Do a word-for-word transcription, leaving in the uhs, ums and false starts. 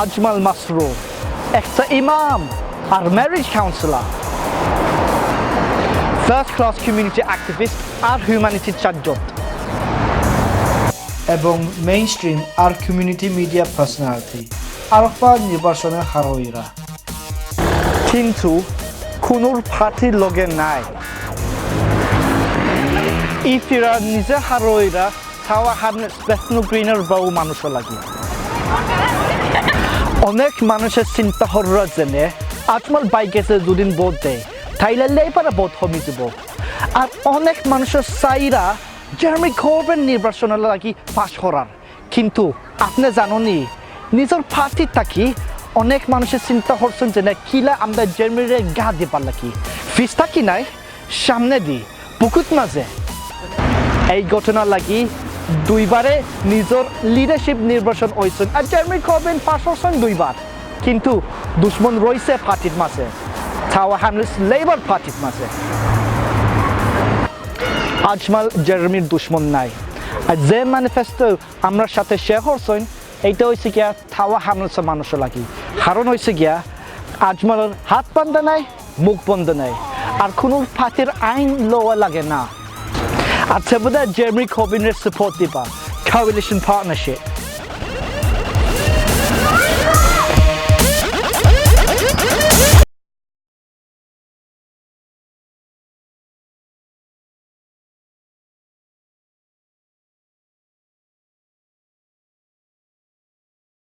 আজমাল মাসরুর, একটা ইমাম আর marriage counsellor, first class community activist আর হিউম্যানিটি চার্জত, এবং মেইনস্ট্রিম আর কমিউনিটি মিডিয়া পার্সোনালিটি। আরফা নির্বাচনে হারইরা। কিন্তু কুনুর পার্টির লগে নাই। ইফিরা নিজে হারইরা থাওয়া হামলেটস বেথনো গ্রিনর বউ মানুষর লাগি। অনেক মানুষে চিন্তা কররা যেনে আজমাল ভাইয়ে গেছে দুদিন ভোট দেয়, তাইলে লেবারর ভোট কমি যাব। আর অনেক মানুষে চাইরা জেরেমি করবিন নির্বাচনর লাগি পাশ করার। কিন্তু আপনে জাননি, নিজর পার্টি থাকি অনেক মানুষে চিন্তা করছইন যেনে কিলা আমরা জেরেমিরে ঘা দিবার লাগি। পিছ থাকি নায়, সামনেদি, বুকুত মাজে। এই ঘটনার লাগি দুইবারে নিজর লিডারশিপ নির্বাচন অইছইন। আর জেরেমি করবিন পাশ করছইন দুইবার। কিন্তু দুশমন রইছে পার্টির মাজে। থাওয়া হামলেটস লেবার পার্টির মাজে। আজমাল জেরেমির দুশমন নায়। আর যে ম্যানিফেস্টো আমরার সাথে শেয়ার করছইন, এইটা অইছে গিয়া থাওয়া হামলেটসর মানুষর লাগি। কারণ অইছে গিয়া আজমালর হাত বান্ধা নাই, মুখ বন্ধ নাই। আর কুনু পার্টির আইন লওয়া লাগে না। আর তেবুদা জেরেমি করবিনরে সাপোর্ট দিবা, কোয়ালিশন পার্টনারশিপ।